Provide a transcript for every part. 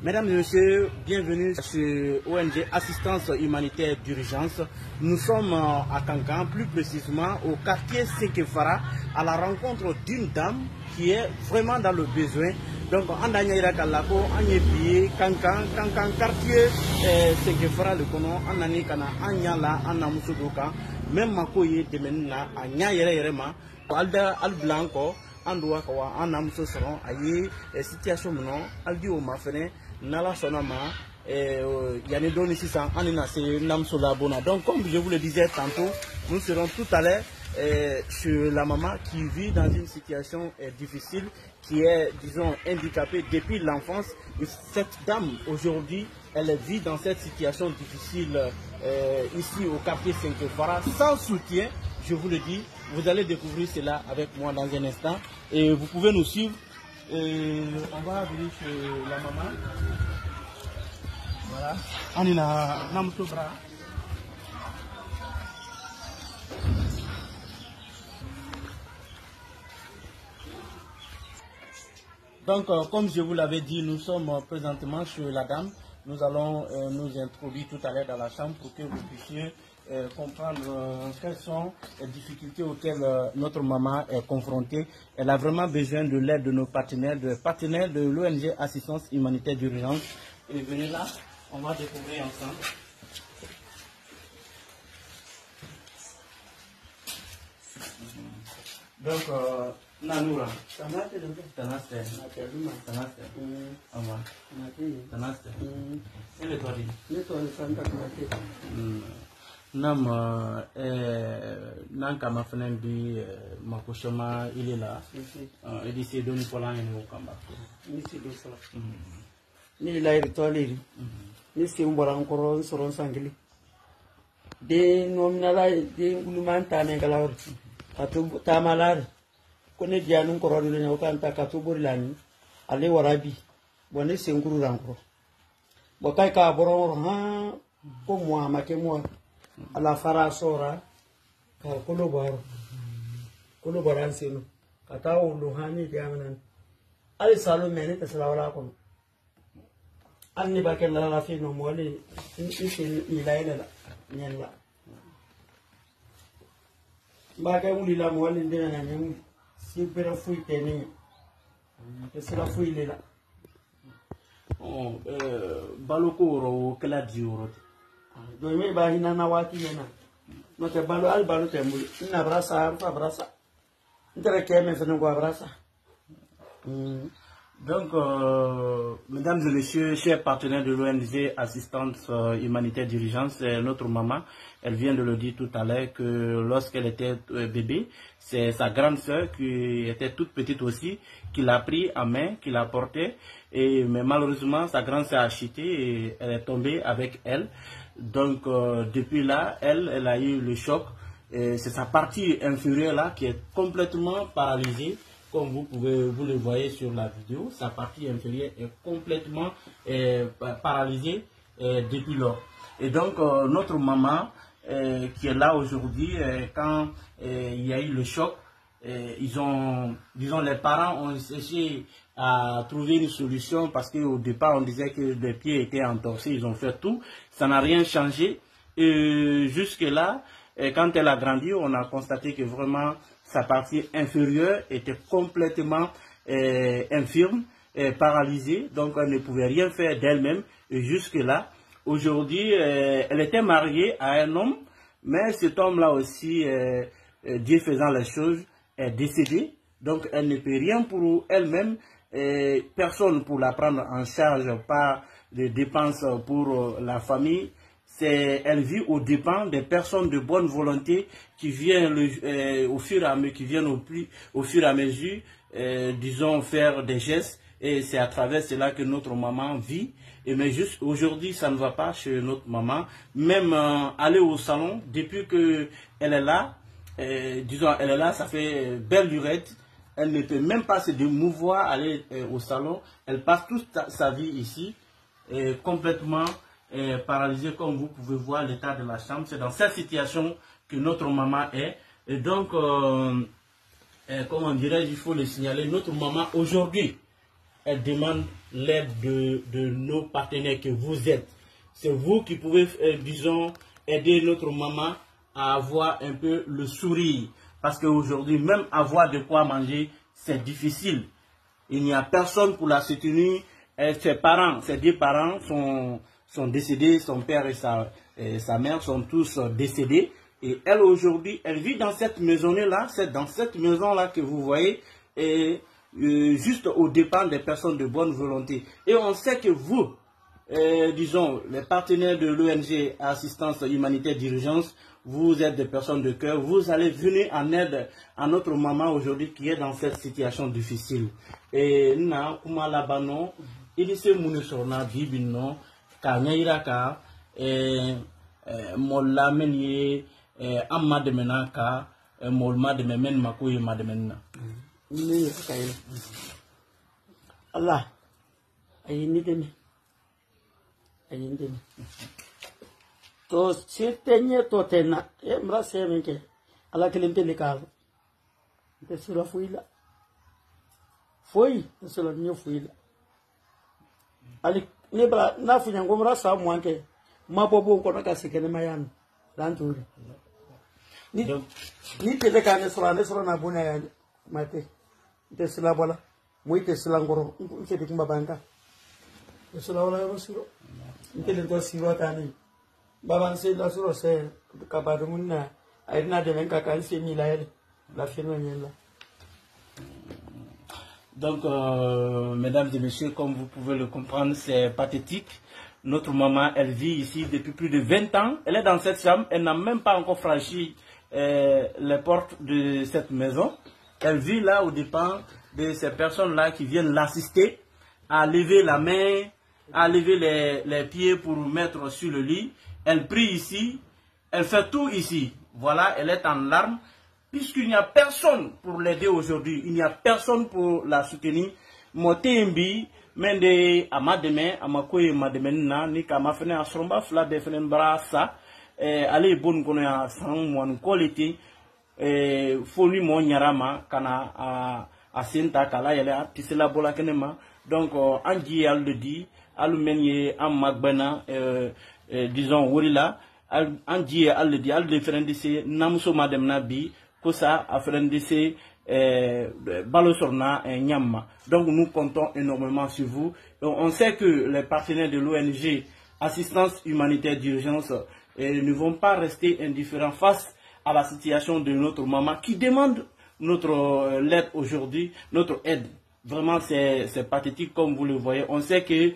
Mesdames et messieurs, bienvenue sur ONG Assistance Humanitaire d'Urgence. Nous sommes à Kankan, plus précisément au quartier Senkefara, à la rencontre d'une dame qui est vraiment dans le besoin. Donc, on a Kankan, Kankan quartier Senkefara le kono, on a kana anya la an muso do kan même mako ye dɛmɛni na a ɲa yɛrɛ yɛrɛ ma alda al blanco an do ka wa an na muso sɔrɔ a ye situation min nɔ al di o ma fɛnɛ n'ala sɔnna ma yanni dɔɔni sisan an na se namuso la bon na. Donc comme je vous le disais tantôt, nous serons tout à l'heure sur la maman qui vit dans une situation difficile, qui est, disons, handicapée depuis l'enfance. Cette dame, aujourd'hui, elle vit dans cette situation difficile ici au quartier Senkefara, sans soutien, je vous le dis. Vous allez découvrir cela avec moi dans un instant. Et vous pouvez nous suivre. Et on va venir chez la maman. Voilà. On est là, Namso Bra. Donc, comme je vous l'avais dit, nous sommes présentement chez la dame. Nous allons nous introduire tout à l'heure dans la chambre pour que vous puissiez comprendre quelles sont les difficultés auxquelles notre maman est confrontée. Elle a vraiment besoin de l'aide de nos partenaires, de partenaires de l'ONG Assistance Humanitaire d'Urgence. Et venez là, on va découvrir ensemble. Donc, Nanoura. Tanaste. Tanaste. Ama. Tanaste. Elle est toi. Nam nan kama fɛnɛ bi mako caman ile la. I di se dɔɔni fɔla an ɲɛna o kan ba. Ni se dɔ fɔla. Ne la yɛrɛ tɔlen ne sen bɔra n kɔrɔ n sɔrɔ n san kelen. Den nɔminala den guluman taa ne kala ka to taama la ko ne diya ni kɔrɔ de o kan ta ka to bori la ni ale wara bi bɔn ne sen kuru la n kɔrɔ bɔn k'a k'a bɔrɔ kɔrɔ han ko mɔ a ma kɛ mɔ ala fara sɔra ka kolo bɔrɔ kolo bɔra n sen ka taa wolo han ne diya mina hali salo mɛ ne tɛ se la wala kɔnɔ hali ne b'a kɛ la la fɛn nɔ mɔgɔ le n sen ɲinan yɛlɛ la ɲɛ la n b'a kɛ wuli la mɔgɔ le n tɛna na ɲɛ wuli. Si bɛrɛ foyi tɛ ne ɲɛ tɛ sira foyi le la. Baloko yɔrɔ o kɛla di yɔrɔ tɛ. Donc min b'a hinɛ na waati min na n'o tɛ balo hali balo tɛ n bolo n na bara sa n fa bara sa n tɛrɛ kɛ min fɛnɛ ko a bara sa. Donc, mesdames et messieurs, chers partenaires de l'ONG Assistance Humanitaire d'Urgence, notre maman, elle vient de le dire tout à l'heure que lorsqu'elle était bébé, c'est sa grande sœur qui était toute petite aussi, qui l'a pris en main, qui l'a portée. Et, mais malheureusement, sa grande sœur a chuté et elle est tombée avec elle. Donc, depuis là, elle a eu le choc. C'est sa partie inférieure là qui est complètement paralysée. Comme vous pouvez vous le voyez sur la vidéo, sa partie inférieure est complètement paralysée depuis lors. Et donc notre maman qui est là aujourd'hui, quand il y a eu le choc, ils ont, disons, les parents ont cherché à trouver une solution parce qu'au départ on disait que les pieds étaient entorsis, ils ont fait tout, ça n'a rien changé. Et jusque là, quand elle a grandi, on a constaté que vraiment sa partie inférieure était complètement infirme, paralysée, donc elle ne pouvait rien faire d'elle-même jusque-là. Aujourd'hui, elle était mariée à un homme, mais cet homme-là aussi, Dieu faisant les choses, est décédé. Donc elle ne peut rien pour elle-même, personne pour la prendre en charge par des dépenses pour la famille. Elle vit aux dépens des personnes de bonne volonté qui viennent au fur et à mesure, qui viennent au fur et à mesure, disons, faire des gestes. Et c'est à travers cela que notre maman vit. Et mais juste aujourd'hui, ça ne va pas chez notre maman. Même aller au salon, depuis que elle est là, disons, elle est là, ça fait belle lurette. Elle ne peut même pas se mouvoir, aller au salon. Elle passe toute sa vie ici, complètement paralysée, comme vous pouvez voir l'état de la chambre. C'est dans cette situation que notre maman est. Et donc, comment dirais-je, il faut le signaler, notre maman aujourd'hui, elle demande l'aide de nos partenaires que vous êtes. C'est vous qui pouvez, disons, aider notre maman à avoir un peu le sourire. Parce qu'aujourd'hui, même avoir de quoi manger, c'est difficile. Il n'y a personne pour la soutenir. Et ses parents, ses deux parents sont décédés. Son père et sa mère sont tous décédés. Et elle, aujourd'hui, elle vit dans cette maison-là. C'est dans cette maison-là que vous voyez. Et juste au dépens des personnes de bonne volonté. Et on sait que vous, disons, les partenaires de l'ONG Assistance Humanitaire d'Urgence, vous êtes des personnes de cœur, vous allez venir en aide à notre maman aujourd'hui qui est dans cette situation difficile. Et na kuma labano, il se munu sorna bibino, ka nyaira ka molla men ye amma demena ka molma de men makoye mademena. Ne ka ila. Allah ayi ni demi. Ayi ni demi. To se tenye to tena e mra se menke ala kelente le ka te sura fuila foi sura nyo fuila ali ne bra na funya ngomra sa mwanke mabobo ko na ka sekene mayan lanturi ni ni tele ka ne sura na bona ya mate te sura bola moy te sura ngoro nse de kumba banga te sura wala ro suro ntele to siro tani baba nse la suro se ka ba munna ay na de menka kan se mi la ele la firme la. Donc mesdames et messieurs, comme vous pouvez le comprendre, c'est pathétique. Notre maman, elle vit ici depuis plus de 20 ans. Elle est dans cette chambre, elle n'a même pas encore franchi les portes de cette maison. Elle vit là au dépens de ces personnes-là qui viennent l'assister à lever la main, à lever les pieds pour mettre sur le lit. Elle prie ici, elle fait tout ici. Voilà, elle est en larmes, puisqu'il n'y a personne pour l'aider aujourd'hui. Il n'y a personne pour la soutenir. Motembi, mende amademe, amakoye mademe na, ni kama fene asromba fla be fene brasa, ale bon kono ya san mwan quality, foni mo nyarama kana a senta kala yele a tisela bola kenema. Donc anji al le dit, alu menye am magbena, disons worila, anji al le dit, al le frendise namso madem na bi, kosa a frendise balo sorna nyamma. Donc nous comptons énormément sur vous. Donc, on sait que les partenaires de l'ONG Assistance Humanitaire d'Urgence ne vont pas rester indifférents face à la situation de notre maman qui demande notre l'aide aujourd'hui, notre aide. Vraiment, c'est pathétique comme vous le voyez. On sait que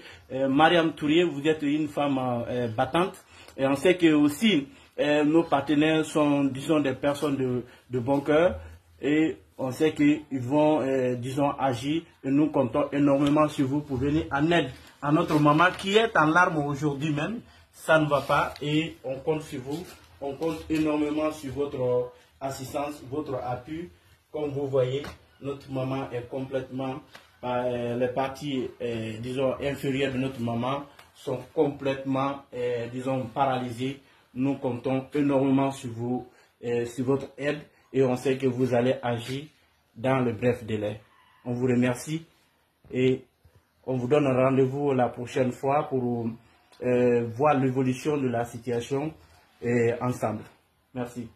Mariam Touré, vous êtes une femme battante. Et on sait que aussi nos partenaires sont, disons, des personnes de bon cœur. Et on sait qu'ils vont, disons, agir. Et nous comptons énormément sur vous pour venir en aide à notre maman qui est en larmes aujourd'hui même. Ça ne va pas et on compte sur vous. On compte énormément sur votre assistance, votre appui. Comme vous voyez, notre maman est complètement, les parties, disons, inférieures de notre maman sont complètement, disons, paralysées. Nous comptons énormément sur vous, sur votre aide, et on sait que vous allez agir dans le bref délai. On vous remercie et on vous donne rendez-vous la prochaine fois pour voir l'évolution de la situation ensemble. Merci.